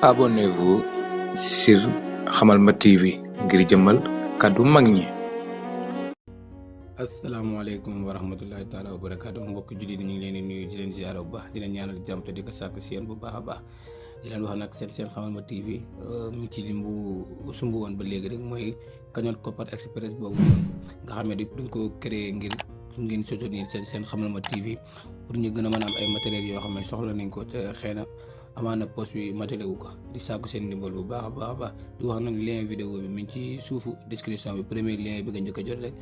Abonnez-vous sur Hamalma TV ngir jëmmal kàddu mag ñi. asalaamaaleykum wa rahmatullahi taala wa barakaatu mbokk jullit ñu ngi leen di nuyu di leen ziara bu baax di leen ñaanal jàmm te di ko sàkk si yéen bu baax a baax di leen wax nag seen Hamalma TV mu ngi ci lim bu sumb woon ba léegi rek mooy cagnotte Kopar Express boobu nga xam ne dañ ko créé ngir ngeen soutenir seen Hamalma TV pour ñu gën a mën a am ay matériels yoo xam ne soxla nañ ko te xëy na amaana poste bi matériel wu ko di sàkku seen ndimbal bu baax a baax a baax di wax nag lien vidéo bi mi ngi ci suufu description bi premier lien bi nga njëkk a jot rek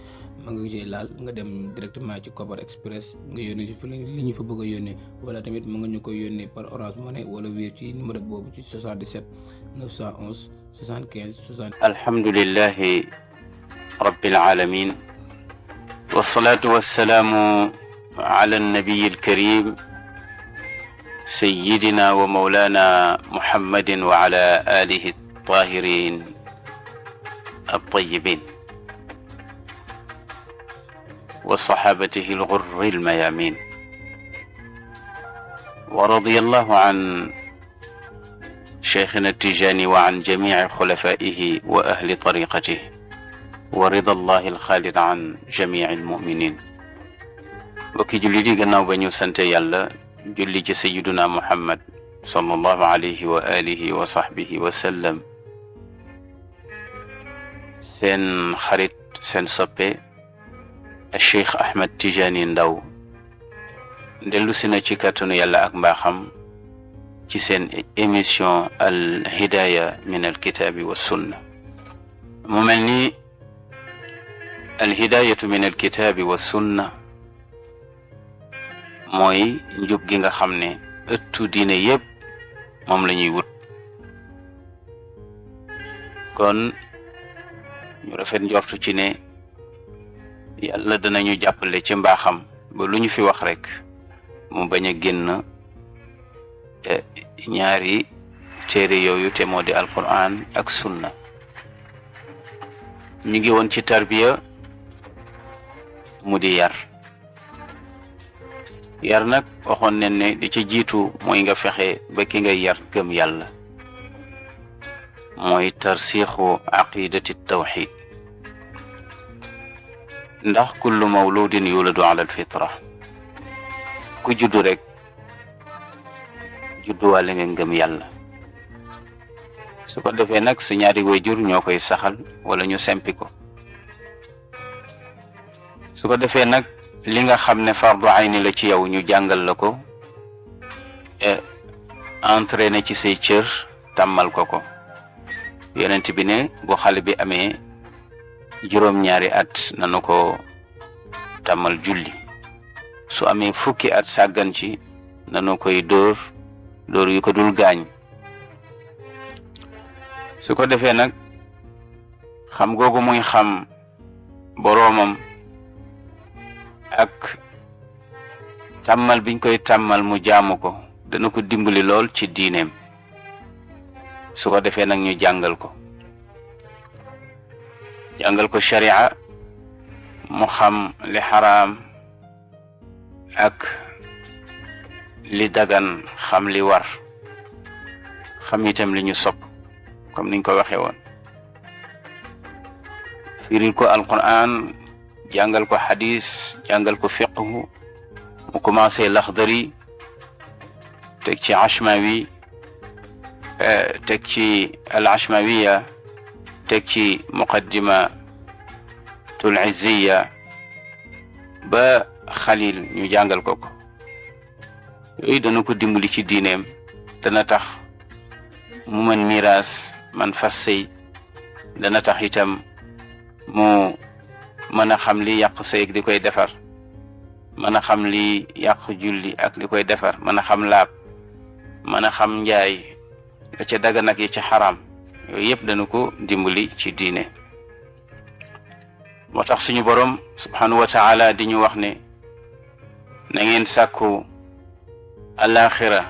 ma nga gisee laal nga dem directement ci Kopar Express nga yónnee ci li ñu fa bëgg a yónnee wala tamit ma nga ñu koy yónnee par Orange Money wala wéer ci numéro boobu ci 77 911 75 60. alhamdulillahi rabbil alamin wassalatu wassalamu ala annabiyi alkarim سيدنا ومولانا محمد وعلى آله الطاهرين الطيبين وصحابته الغر الميامين ورضي الله عن شيخنا التجاني وعن جميع خلفائه وأهل طريقته ورضا الله الخالد عن جميع المؤمنين وكي جلدي قلنا بنيو سنتي يالا julli ci sayyiduna muhammad sallallahu alayhi wa alihi wa sahbihi wa sallam seen xarit seen soppe Cheikh Ahmed Tidiane Ndao dellu si na ci kàttanu yàlla ak mbaaxam ci seen émission al hidaya min al kitaabi wa sunna mu mel ni al hidayatu min al kitaabi wa sunna mooy njub gi nga xam ne ëttu diine yépp moom la ñuy wut kon ñu rafet njortu ci ne yàlla danañu jàppale ci mbaaxam ba lu ñu fi wax rek mu bañ a génn ñaari téere yooyu te moo di alquran ak sunna ñu ngi woon ci tarbiya mu di yar nag waxoon nañ ne di ci jiitu mooy nga fexe ba ki ngay yar gëm yàlla mooy tarsiixu aqidati tawxid ndax kullu mawludin yuladu ala alfitra ku juddu rek judduwaale nga ngëm yàlla su ko defee nag sa ñaari wayjur ñoo koy saxal wala ñu sempi ko su ko defee nag li nga xam ne fardu ayni la ci yow ñu jàngal la ko entraîné ci say cër tàmmal ko yonent bi ne bu xale bi amee juróom-ñaari at nanu ko tàmmal julli su amee fukki at sàggan ci nanu koy dóor yu ko dul gaañ su ko defee nag xam googu muy xam boroomam ak tàmmal biñ koy tàmmal mu jaamu ko dana ko dimbali lool ci diineem su ko defee nag ñu jàngal ko sharia mu xam li xaraam ak li dagan xam li war xam itam li ñu sopp comme niñ ko waxee woon firil ko alquran jàngal ko xadis jàngal ko fiqhu mu commencé laxdari teg ci ashmawi teg ci al ashmawiya teg ci muqaddimatul izziya ba xalil ñu jàngal ko yooyu dana ko dimbali ci diineem dana tax mu mën miraas man fas sëy dana tax itam mu mën a xam li yàq sëy di koy defar mën a xam li yàq julli ak li koy defar mën a xam laab mën a xam njaay la ca dagan ak yi ca xaraam yooyu yëpp dana ko dimbali ci diine moo tax suñu borom subhanahu wa taala di ñu wax ne na ngeen sàkku alaxira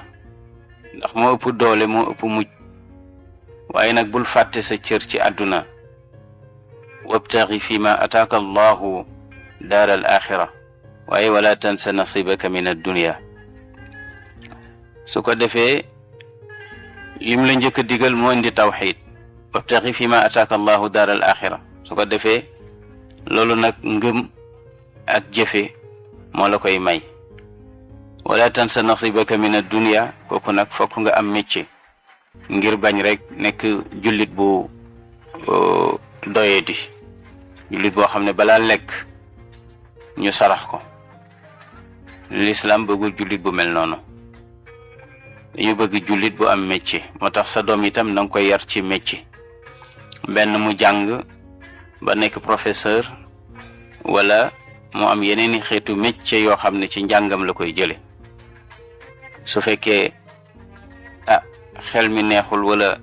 ndax moo ëpp doole moo ëpp mujj waaye nag bul fàtte sa cër ci àdduna wabtaxi fi ma ataaka allahu daar al axira waaye wala tansa nasibaka min addunia su ko defee lim la njëkk a digal moo indi tawxid wabtaxi fi ma ataaka allahu daar al axira su ko defee loolu nag ngëm ak jëfe moo la koy may. wala tansa nasibaka min ad-dunya kooku nag fokk nga am métier ngir bañ rek nekk jullit bu doyedi jullit boo xam ne balaa lekk ñu sarax ko. l'islam bëggul jullit bu mel noonu dañu bëgg jullit bu am métier moo tax sa doom itam na nga koy yar ci métier benn mu jàng ba nekk professeur wala mu am yeneeni xeetu métier yoo xam ne ci njàngam la koy jële su fekkee xel mi neexul wala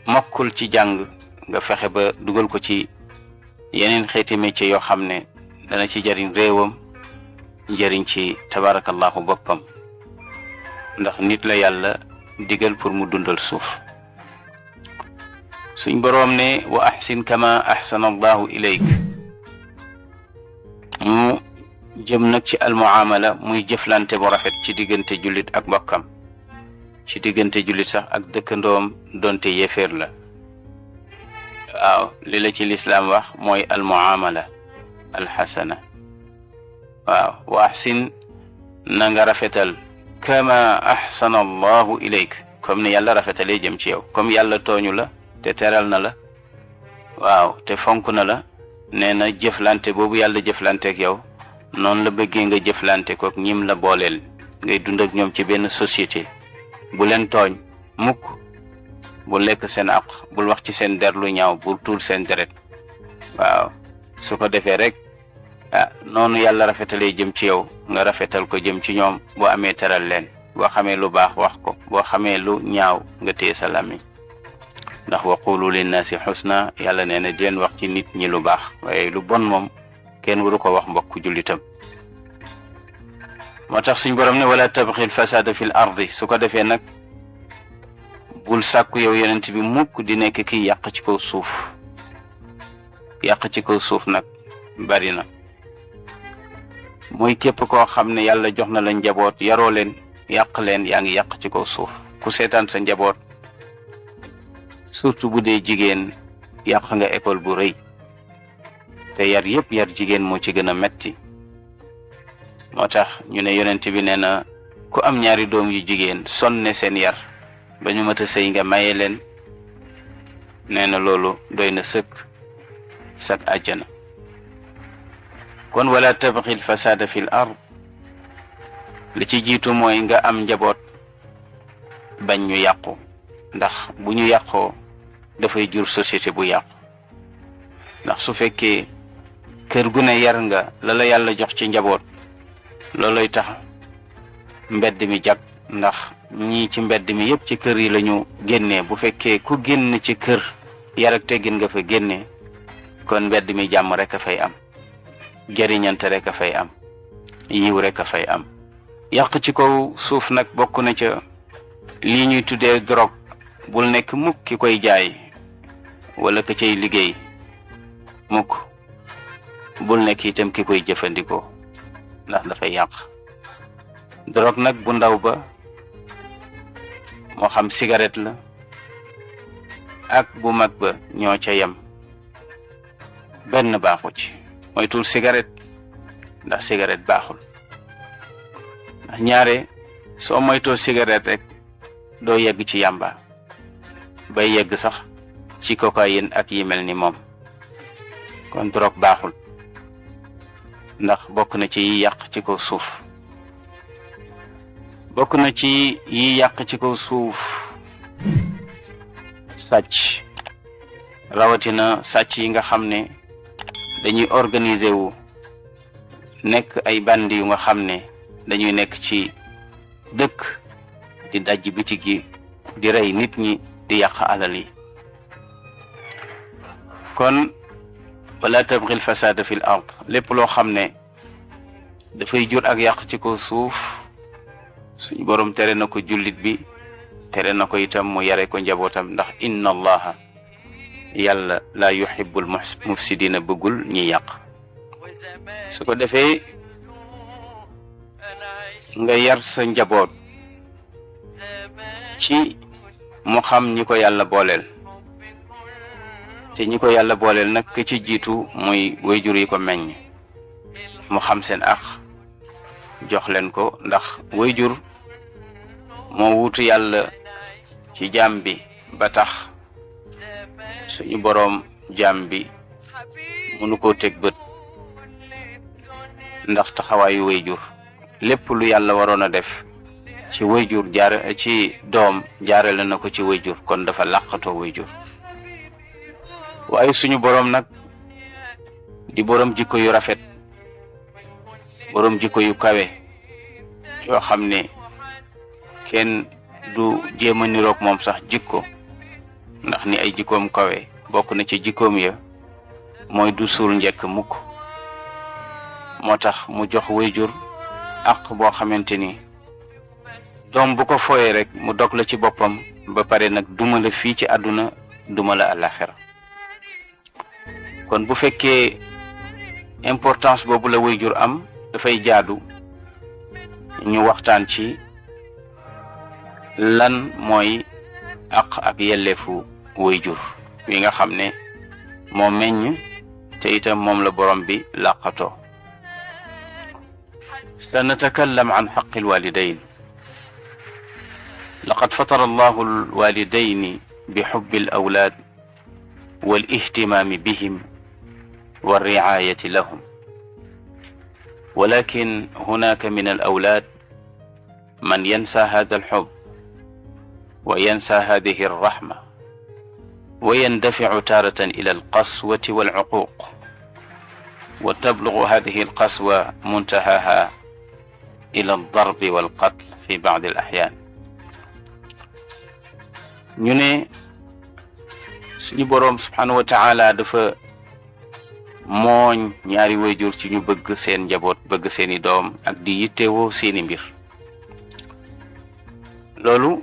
mokkul ci jàng nga fexe ba dugal ko ci yeneen xeeti métier yoo xam ne dana ci jariñ réewam njëriñ ci tabarakallahu boppam ndax nit la yàlla digal pour mu dundal suuf. suñ boroom ne wa ahsin kama ahsana allahu ilayk mu jëm nag ci almuamala muy jëflante bu rafet ci diggante jullit ak bokkam ci diggante jullit sax ak dëkkandoom donte yéeféer la. waaw li la ci lislaam wax mooy almuamala alxasana. waaw wa ahsin na nga rafetal kama ahsana allahu ilayk comme ni yàlla rafetalee jëm ci yow comme yàlla tooñu la te teral na la waaw te fonk na la nee na jëflante boobu yàlla jëflanteek yow noonu la bëggee nga jëflante kook ñim la booleel ngay dund ak ñoom ci benn société bu leen tooñ mukk bu lekk seen aq bul wax ci seen der lu ñaaw bul tuur seen deret waaw su ko defee rek noonu yàlla rafetalee jëm ci yow nga rafetal ko jëm ci ñoom boo amee teral leen boo xamee lu baax wax ko boo xamee lu ñaaw nga téye sa làmmiñ ndax wa qulu linnaasi xusna yàlla nee na di leen wax ci nit ñi lu baax waaye lu bon moom kenn waru ko wax mbokk jullitam. moo tax suñ borom ne wala tabxi lfasada fi l ardi su ko defee nag bul sàkku yow yonent bi mukk di nekk kiy yàq ci kaw suuf. yàq ci kaw suuf nag bari na mooy képp koo xam ne yàlla jox na la njaboot yaroo leen yàq leen yaa ngi yàq ci kaw suuf. ku seetaan sa njaboot surtout bu dee jigéen yàq nga école bu rëy te yar yëpp yar jigéen moo ci gën a metti. moo tax ñu ne yonent bi nee na ku am ñaari doom yu jigéen sonne seen yar ba ñu mat a sëy nga maye leen nee na loolu doy na sëkk àjjana. kon wala tabxi lfasada fi l ard li ci jiitu mooy nga am njaboot bañ ñu yàqu ndax bu ñu yàqoo dafay jur société bu yàqu ndax su fekkee kër gu ne yar nga la yàlla jox ci njaboot looloy tax mbedd mi jag ndax ñii ci mbedd mi yépp ci kër yi lañu génnee bu fekkee ku génn ci kër yar ak teggin nga fa génnee kon mbedd mi jàmm rek a fay am jariñante rek a fay am yiw rek a fay am. yàq ci kaw suuf nag bokk na ca lii ñuy tuddee drogue bul nekk mukk ki koy jaay wala ka cay liggéey mukk bul nekk itam ki koy jëfandikoo ndax dafay yàq. drogue nag bu ndaw ba moo xam cigarette la ak bu mag ba ñoo ca yem benn baaxu ci moytul cigarette ndax cigarette baaxul ndax ñaare soo moytoo cigarette rek doo yegg ci yàmba bay yegg sax ci cocaïne ak yi mel ni moom kon drogue baaxul ndax bokk na ci yi yàq ci kaw suuf. bokk na ci yi yàq ci kaw suuf sàcc rawatina sàcc yi nga xam ne dañuy organiser wu nekk ay bandi yu nga xam ne dañuy nekk ci dëkk di dajj bitig yi di rey nit ñi di yàq alal yi. kon wala tabghi al-fasada fi l-ard lépp loo xam ne dafay jur ak yàq ci kaw suuf suñu borom tere na ko jullit bi tere na ko itam mu yare ko njabootam ndax inna allaha yàlla la yuhibbul mufsidina bëggul ñi yàq. su ko defee nga yar sa njaboot ci mu xam ñi ko yàlla booleel te ñi ko yàlla booleel nag ki ci jiitu muy wayjur yi ko meññ mu xam seen àq jox leen ko ndax wayjur moo wuutu yàlla ci jaam bi ba tax suñu boroom jaam bi mënu koo teg bët ndax taxawaayu wayjur lépp lu yàlla waroon a def ci wayjur ci doom jaarale na ko ci wayjur kon dafa làqatoo wayjur waaye suñu boroom nag di boroom jikko yu rafet boroom jikko yu kawe yoo xam ne kenn du jéem a niroog moom sax jikko ndax ni ay jikkoom kawe bokk na ci jikkoom ya mooy du suul njëkk mukk moo tax mu jox wayjur àq boo xamante ni doom bu ko fooyee rek mu dog la ci boppam ba pare nag duma la fii ci àdduna duma la àllaxira kon bu fekkee importance boobu la wayjur am dafay jaadu ñu waxtaan ci lan mooy àq ak yelleefu wayjur wi nga xam ne moo meññ te itam moom la borom bi làqatoo سنتكلم عن حق الوالدين لقد فطر الله الوالدين بحب الأولاد والاهتمام بهم والرعاية لهم ولكن هناك من الأولاد من ينسى هذا الحب وينسى هذه الرحمة ويندفع تارة إلى القسوة والعقوق وتبلغ هذه القسوة منتهاها إلى الضرب والقتل في بعض الأحيان ñu ne suñu boroom subhanahu wa taala dafa mooñ ñaari wayjur ci ñu bëgg seen njaboot bëgg seeni doom ak di yittewoo seeni mbir loolu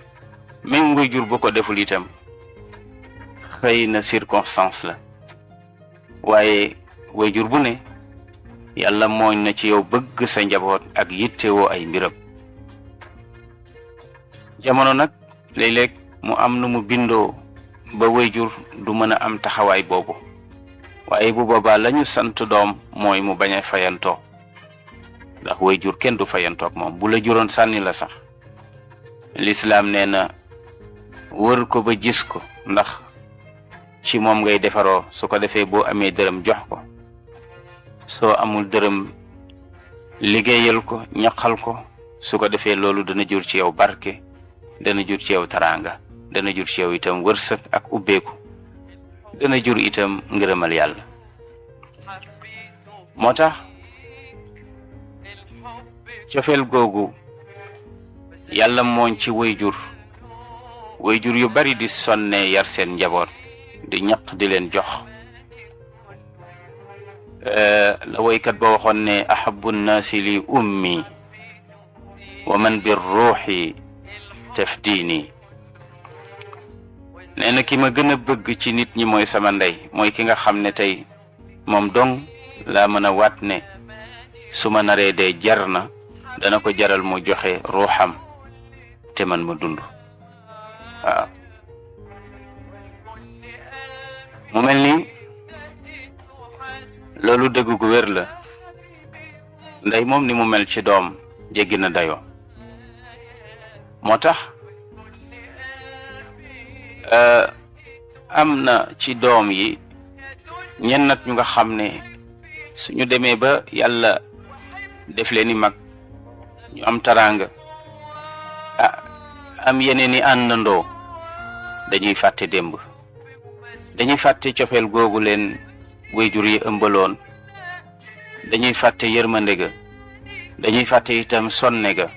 même wayjur bu ko deful itam xëy na circonstance la waaye wayjur bu ne yàlla mooñ na ci yow bëgg sa njaboot ak yittewoo ay mbiram jamono nag léeg-léeg mu am nu mu bindoo ba wayjur du mën a am taxawaay boobu waaye bu boobaa lañu sant doom mooy mu bañ a fayantoo ndax wayjur kenn du fayantoog moom bu la juróon sànni la sax lislaam nee na wër ko ba gis ko ndax ci moom ngay defaroo su ko defee boo amee dërëm jox ko soo amul dërëm liggéeyal ko ñaqal ko su ko defee loolu dana jur ci yow barke dana jur ci yow taraanga dana jur ci yow itam wërsëg ak ubbeeku dana jur itam ngërëmal yàlla moo tax cofeel googu yàlla mooñ ci wayjur yu bari di sonne yar seen njaboot di ñaq di leen jox la woykat ba waxoon ne ahabbu nnaasi li ummi wa man bir ruuxi tafdiini nee na ki ma gën a bëgg ci nit ñi mooy sama ndey mooy ki nga xam ne tey moom dong laa mën a waat ne su ma naree dee jar na dana ko jaral mu joxe ruuxam te man ma dund waaw mu mel ni loolu dëgg gu wér la ndey moom ni mu mel ci doom jéggi na dayoo moo tax am na ci doom yi ñenn nag ñu nga xam ne suñu demee ba yàlla def leen ni mag ñu am taraanga am yeneen i àndandoo dañuy fàtte démb dañuy fàtte cofeel googu leen wayjur yi ëmbaloon dañuy fàtte yërmande ga dañuy fàtte itam sonne ga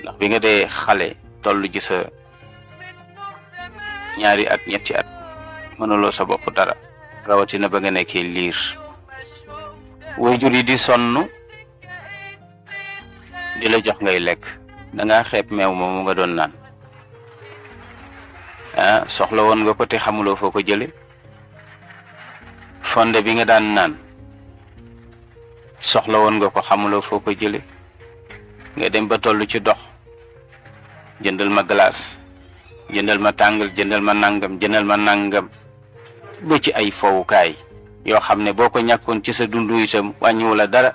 ndax bi nga dee xale toll ci sa ñaari at ñetti at mënuloo sa bopp dara rawatina ba nga nekkee liir wayjur yi di sonn di la jox ngay lekk da ngaa xeeb meew moomu nga doon naan soxla woon nga ko te xamuloo foo ko jële fonde bi nga daan naan soxla woon nga ko xamuloo foo ko jële nga dem ba toll ci dox jëndal ma glace, jëndal ma tàngal, jëndal ma nangam, jëndal ma nangam, ba ci ay fowukaay yoo xam ne boo ko ñàkkoon ci sa dundu itam wàññiwu la dara.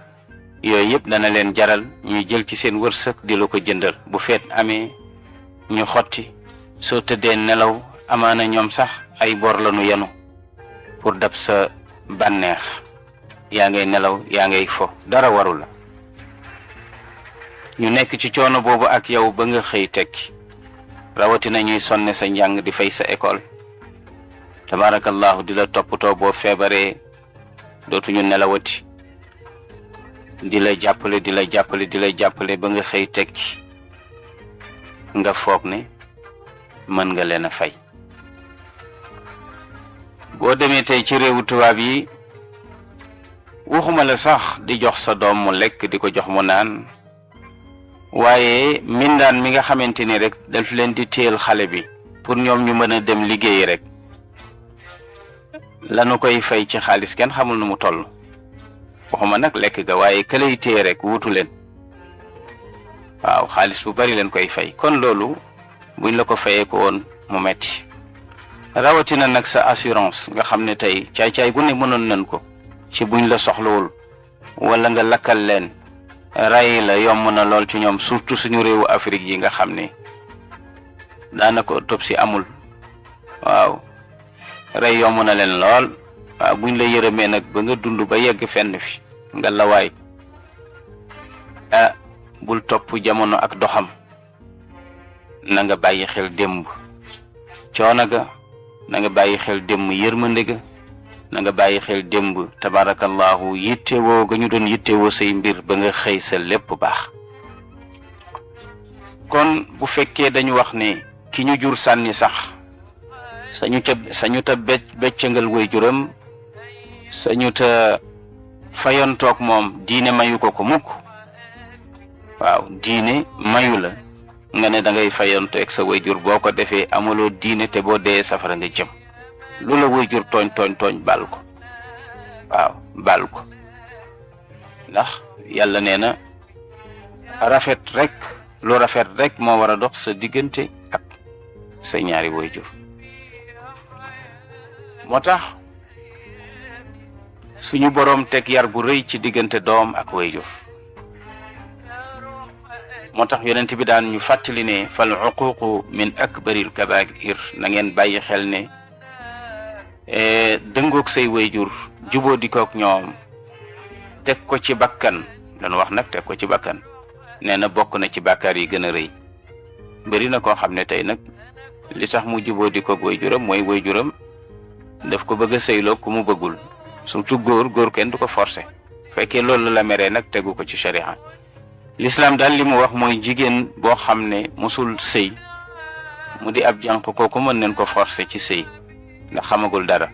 yooyu yëpp dana leen jaral ñuy jël ci seen wërsëg di la ko jëndal. bu feet amee ñu xotti, soo tëddee nelaw amaana ñoom sax ay bor la nu yenu pour dab sa bànneex. yaa ngay nelaw, yaa ngay fo, dara waru la. ñu nekk ci coono boobu ak yow ba nga xëy tekki, rawatina ñuy sonne sa njàng di fay sa école, tabarakallahu di la toppatoo boo feebaree dootuñu nelawati, di la jàppale di la jàppale ba nga xëy tekki, nga foog ne mën nga leen a fay. boo demee tey ci réewu tubaab yi, waxuma la sax di jox sa doom mu lekk, di ko jox mu naan, waaye mindaan mi nga xamante ni rek daf leen di téel xale bi pour ñoom ñu mën a dem liggéeyi rek, lanu koy fay ci xaalis kenn xamul nu mu toll. waxuma nag lekk ga, waaye ka lay téye rek wutu leen. waaw, xaalis bu bari leen koy fay. kon loolu buñ la ko fayee ko woon mu metti. rawatina nag sa assurance nga xam ne tey caay-caay gu ne mënoon nañ ko ci buñ la soxlawul wala nga lakkal leen, ray la yomb na lool ci ñoom, surtout suñu réewu Afrique yi nga xam ne daanaka autopsie amul. waaw, rey yomb na leen lool. waaw, buñ la yërëmee nag ba nga dund ba yegg fenn fi, nga lawaay bul topp jamono ak doxam. na nga bàyyi xel démb coono ga, na nga bàyyi xel démb yërmande ga, na nga bàyyi xel démb tabarakallahu yittewoo ga ñu doon yittewoo say mbir ba nga xëy sa lépp baax. kon bu fekkee dañu wax ne ki ñu jur sànni sax sañu ta beccangal waajuram, sañu ta fayontoog moom, diine mayu ko mukk. waaw, diine mayu la nga ne da ngay fayontoog sa waajur. boo ko defee amuloo diine, te boo dee safara nga jëm. lu la waajur tooñ baal ko. waaw, baal ko, ndax yàlla nee na rafet rek, lu rafet rek moo war a dox sa diggante ak sa ñaari waajur. moo tax suñu boroom teg yar bu rëy ci diggante doom ak waajur. moo tax yonent bi daan ñu fàttali ne fal uququ min akbaril kabair. na ngeen bàyyi xel ne dëngoog say waajur, juboo di koog ñoom, teg ko ci bakkan. dañu wax nag teg ko ci bakkan, nee na bokk na ci bàkkaar yi gën a rëy. bëri na koo xam ne tey nag li tax mu juboo di koog waajuram mooy waajuram daf ko bëgg a sëyloo ku mu bëggul. surtout góor kenn du ko forcer. fekkee loolu la meree nag tegu ko ci sharia. l'islam daal li mu wax mooy jigéen boo xam ne musul sëy, mu di ab jànq, kooku mën nañ ko forcer ci sëy ndax xamagul dara.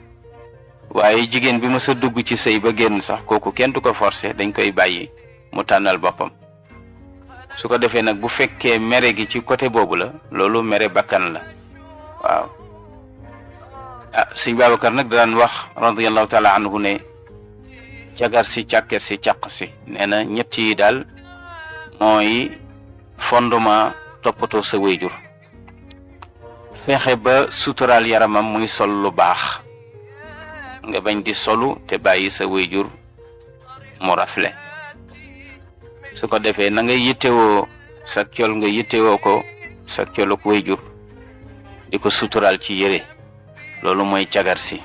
waaye jigéen bi mës a dugg ci sëy ba génn sax, kooku kenn du ko forcer, dañ koy bàyyi mu tànnal boppam. su ko defee nag bu fekkee mere gi ci côté boobu la, loolu mere bakkan la. waaw, sëñ Babacar nag daan wax radiyallahu taala anhu ne cagar si, càkket si, càq si, nee na ñett yi daal mooy fondement toppatoo sa waajur. fexe ba suturaal yaramam, muy sol lu baax, nga bañ di solu te bàyyi sa waajur mu rafle. su ko defee na nga yittewoo sa col, nga yittewoo ko sa coluk waajur, di ko suturaal ci yére. loolu mooy cagar si.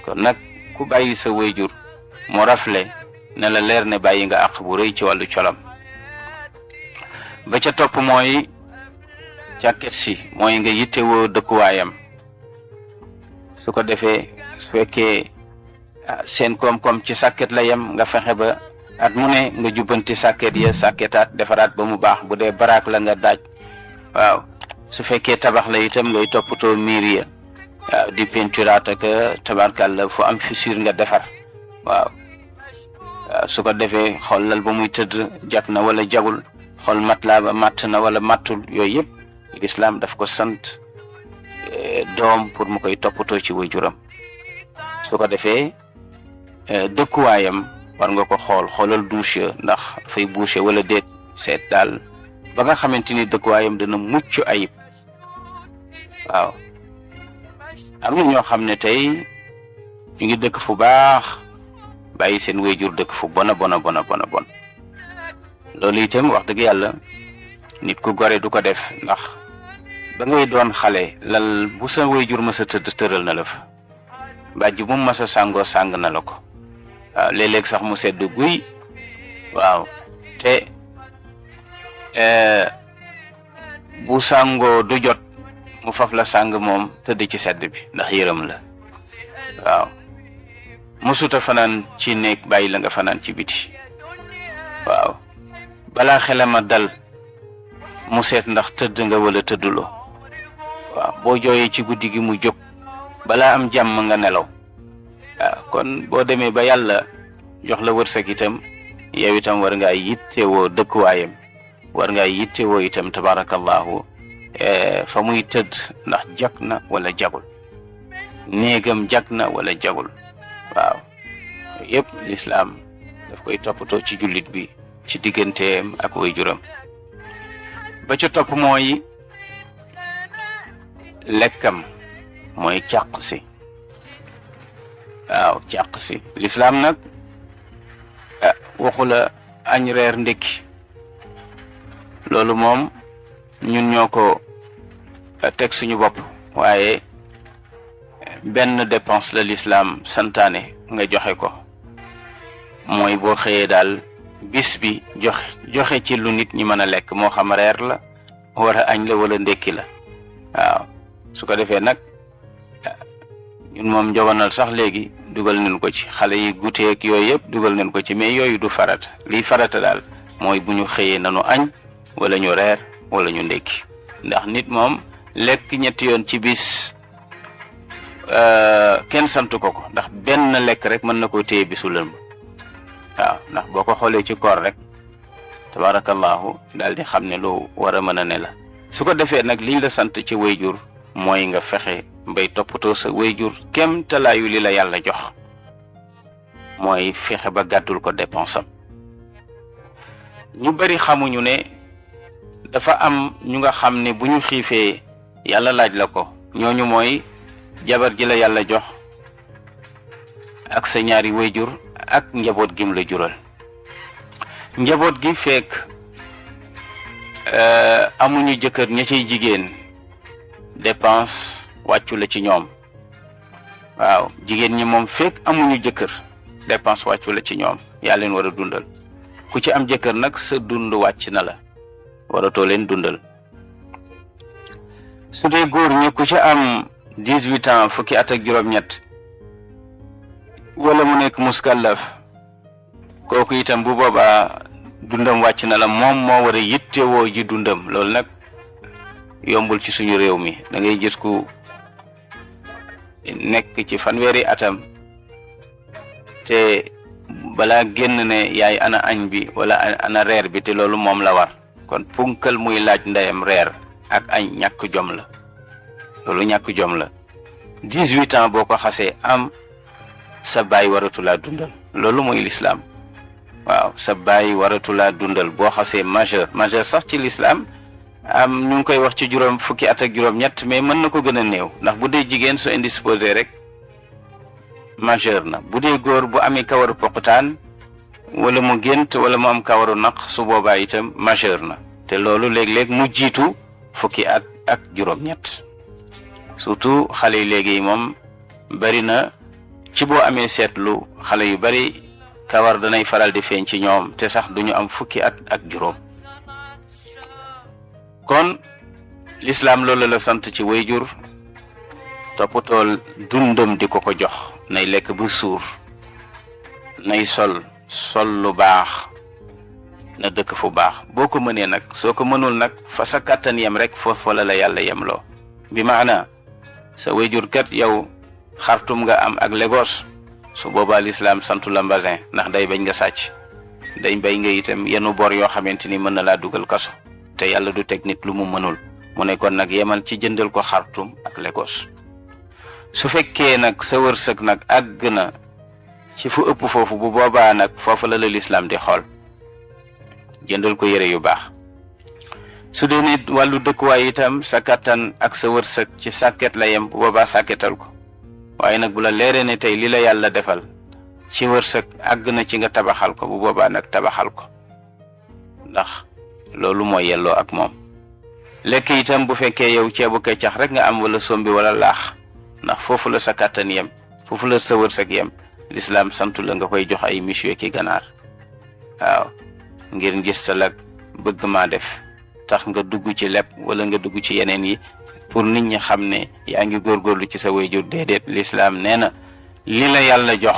kon nag ku bàyyi sa waajur mu rafle, ne la leer ne bàyyi nga àq bu rëy ci wàllu colam. ba ca topp mooy càkket si, mooy nga yittewoo dëkkuwaayam. su ko defee su fekkee seen koom-koom ci sàkket la yem, nga fexe ba at mu ne nga jubbanti sàkket ya, sàkketaat, defaraat ba mu baax. bu dee baraak la nga daaj. waaw, su fekkee tabax la itam ngay toppatoo miir ya. waaw, di peinturaat ak tabarkàlla, fu am fissure nga defar. waaw, su ko defee xoolal ba muy tëdd jag na wala jagul, xool matelas ba matt na wala mattul. yooyu yëpp l'islam daf ko sant doom pour mu koy toppatoo ci waajuram. su ko defee dëkkuwaayam war nga ko xoolal douche ndax dafay bouché wala déet, seet daal ba nga xamante ni dëkkuwaayam dana mucc ayib. waaw am na ñoo xam ne tey ñu ngi dëkk fu baax bàyyi seen wéyjur dëkk fu bona bona bona bona bon loolu itam wax dëgg yàlla nit ku gore du ko def, ndax ba ngay doon xale lal bu sa wéyjur mës a tëdd tëral na la fa, bàjj bu mës a sàngoo sàng na la ko. waaw léeg-léeg sax mu sedd guy. waaw te bu sàngoo du jot mu faf la sàng moom tëdd ci sedd bi ndax yërëm la. waaw mësuta fanaan ci néeg bàyyi la nga fanaan ci biti. waaw balaa xelama dal mu seet ndax tëdd nga wala tëdduloo. waaw boo jooyee ci guddi gi mu jóg balaa am jàmm nga nelaw. waaw kon boo demee ba yàlla jox la wërsëg itam yow itam war ngaa yittewoo dëkkuwaayam, war ngaa yittewoo itam tabarakallahu fa muy tëdd ndax jag na wala jagul, néegam jag na wala jagul. waaw yëpp lislaam daf koy toppatoo ci jullit bi ci digganteem ak waajuram. ba ca topp mooy lekkam, mooy càq si. waaw càq si lislaam nag waxu la añ reer ndékki, loolu moom ñun ñoo ko teg suñu bopp, waaye benn dépense la lislaam santaane nga joxe ko, mooy boo xëyee daal bis bi joxe ci lu nit ñi mën a lekk, moo xam reer la wala añ la wala ndékki la. waaw su ko defee nag ñun moom njogonal sax léegi dugal nañ ko ci, xale yi guteek yooyu yëpp dugal nañ ko ci, mais yooyu du farata. liy farata daal mooy bu ñu xëyee nanu añ wala ñu reer wala ñu ndékki, ndax nit moom lekk ñetti yoon ci bis kenn santu ko, ndax benn lekk rek mën na koo téye bisu lëmb. waaw ndax boo ko xoolee ci koor rek tabarakallahu daal di xam ne lu war a mën a ne la. su ko defee nag liñ la sant ci wayjur mooy nga fexe mbay toppatoo sa wayjur kem talaayu li la yàlla jox, mooy fexe ba gàddul ko dépensam. ñu bari xamuñu ne dafa am ñu nga xam ne bu ñu xiifee yàlla laaj la ko, ñooñu mooy jabar ji la yàlla jox ak sa ñaari wayjur ak njaboot gim la jural. njaboot gi fekk amuñu jëkkër, ña ciy jigéen dépense wàccu la ci ñoom. waaw jigéen ñi moom fekk amuñu jëkkër dépense wàccu la ci ñoom, yaa leen war a dundal. ku ci am jëkkër nag sa dund wàcc na la, waratoo leen dundal. su dee góor ñi ku ci am 18 ans fukki at ak juróom-ñett wala mu nekk muskallaf, kooku itam bu boobaa dundam wàcc na la, moom moo war a yittewoo ji dundam. loolu nag yombul ci suñu réew mi. da ngay gis ku nekk ci fanweeri atam te balaa génn ne yaay ana añ bi wala ana reer bi, te loolu moom la war. kon punkal muy laaj ndeyam reer ak añ ñàkk jom la, loolu ñàkk jom la. 18 ans boo ko xasee am sa baay waratulaa dundal, loolu mooy lislaam. waaw sa baay waratulaa dundal boo xasee majeur sax ci lislaam am ñu ngi koy wax ci juróom fukki at ak juróom-ñett, mais mën na ko gën a néew, ndax bu dee jigéen su indisposé rek majeur na. bu dee góor bu amee kawaru poqutaan wala mu gént wala mu am kawaru naq, su boobaa itam majeur na, te loolu léeg-léeg mu jiitu fukki at ak juróom-ñett. surtout xale yi léegi moom bari na ci boo amee seetlu, xale yu bari kawar danay faral di feeñ ci ñoom te sax duñu am fukki at ak juróom. kon lislaam loolu la sant ci wayjur, toppatool dundam di ko jox, nay lekk ba suur, nay sol lu baax, na dëkk fu baax. boo ko mënee nag, soo ko mënul nag fa sa kàttan yem rek foofu la yàlla yemloo. bi maana sa wayjur kat yow xartum nga am ak Lagos, su boobaa lislaam santu la mbasin, ndax day bañ nga sàcc, day bay nga itam yenu bor yoo xamante ni mën na laa dugal kaso, te yàlla du teg nit lu mu mënul. mu ne kon nag yemal ci jëndal ko xartum ak Lagos. su fekkee nag sa wërsëg nag àgg na ci fu ëpp foofu, bu boobaa nag foofu la lislaam di xool, jëndal ko yére yu baax. su dee nit wàllu dëkkuwaay itam sa kattan ak sa wërsëg ci sàkket la yem, bu boobaa sàkketal ko. waaye nag bu la leeree ne tey li la yàlla defal ci wërsëg àgg na ci nga tabaxal ko, bu boobaa nag tabaxal ko, ndax loolu mooy yelloo ak moom. lekk itam bu fekkee yow ceebu keccax rek nga am, wala sombi wala laax, ndax foofu la sa kàttan yem, foofu la sa wërsëg yem, lislaam santu la nga koy jox ay monsieur ki ganaar. waaw ngir ngistal ak bëgg maa def tax nga dugg ci lepp wala nga dugg ci yeneen yi pour nit ñi xam ne yaa ngi góorgóorlu ci sa wayjur. déedéet, lislaam nee na li la yàlla jox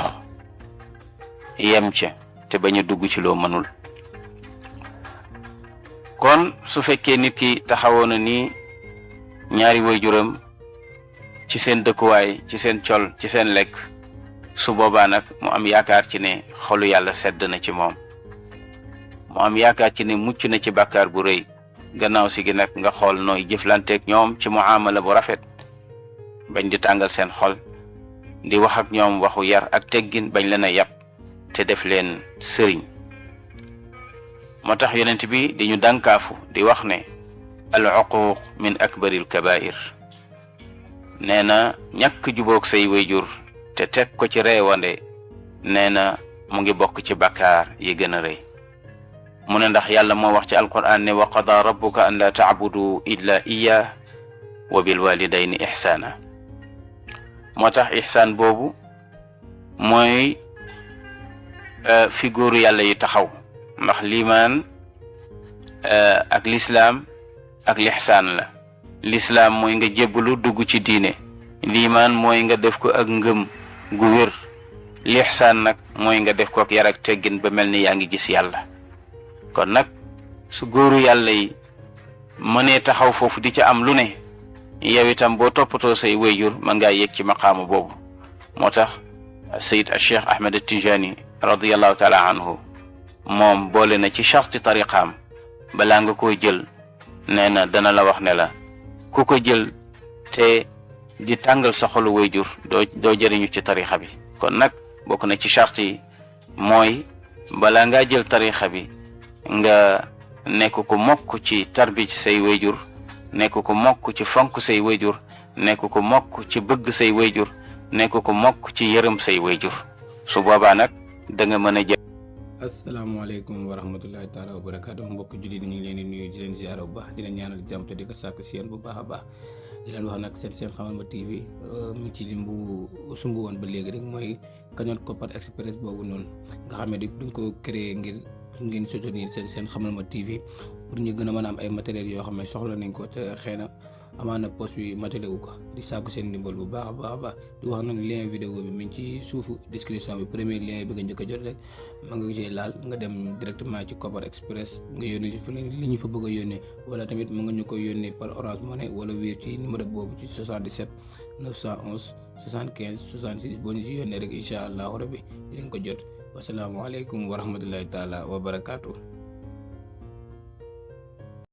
yem ca te bañ a dugg ci loo mënul. kon su fekkee nit ki taxawoon na ni ñaari wayjuram ci seen dëkkuwaay, ci seen col, ci seen lekk, su boobaa nag mu am yaakaar ci ne xolu yàlla sedd na ci moom, mu am yaakaar ci ne mucc na ci bàkkaar bu rëy. gannaaw si gi nag nga xool nooy jëflanteeg ñoom ci muamala bu rafet, bañ di tàngal seen xol, di wax ak ñoom waxu yar ak teggin, bañ leen a yàpp te def leen sëriñ. moo tax yonent bi di ñu dànkaafu di wax ne al uquq min akbaril kabair. nee na ñàkk jubóog say wayjur te teg ko ci reewande, nee na mu ngi bokk ci bàkkaar yi gën a rëy. mu ne ndax yàlla moo wax ci alquran ne wa qada rabbuka an la taabudu illa iya wa bil walidayni ihsana. moo tax ihsaan boobu mooy fi góoru yàlla yi taxaw, ndax liimaan ak lislaam ak lihsaan la. lislaam mooy nga jébbalu dugg ci diine, liimaan mooy nga def ko ak ngëm gu wér, lihsaan nag mooy nga def ko ak yar ak teggin ba mel ni yaa ngi gis yàlla. kon nag su góoru yàlla yi mënee taxaw foofu di ca am lu ne, yow itam boo toppatoo say wayjur mën ngaa yegg ci maqaama boobu. moo tax Sayyid Cheikh Ahmed Tijani radiyallahu taala anhu moom boole na ci charti tariqaam, balaa nga koo jël nee na dana la wax ne la ku ko jël te di tàngal sa xolu wayjur doo jëriñu ci tariqa bi. kon nag bokk na ci charti yi mooy balaa ngaa jël tariqa bi nga nekk ko mokk ci tarbi ci say wayjur, nekk ko mokk ci fonk say wayjur, nekk ko mokk ci bëgg say wayjur, nekk ko mokk ci yërëm say wayjur. su boobaa nag da nga mën a jël. asalaamaaleykum wa rahmatullahi taala wa barakaatu. mbokk jullit ñu ngi leen di nuyu di leen ziara bu baax, di leen ñaanal jàmm te di ko sàkk si yéen bu baax a baax. di leen wax nag seen Xamal ma TV mu ngi ci lim bu sumb woon ba léegi rek, mooy cagnotte Kopar Express boobu noonu nga xam ne duñ ko créé ngir ngeen soutenir seen Xamal ma TV pour ñu gën a mën a am ay matériels yoo xam ne soxla nañ ko te xëy na amaana poste bi matériel wu ko. di sàkku seen ndimbal bu baax a baax a baax. di wax nag lien vidéo bi mi ngi ci suufu description bi, premier lien bi nga njëkk a jot rek ma nga gisee laal nga dem directement ci Kopar Express nga yónnee fa li ñu fa bëgg a yónnee, wala tamit mën nga ñu koy yónnee par Orange Money wala wéer ci numéro boobu ci 77 911 75 66. boo ñu si yónnee rek incha allahu rabbi dinañ ko jot. wasalaamaaleykum wa rahmatullahi taala wa barakaatu.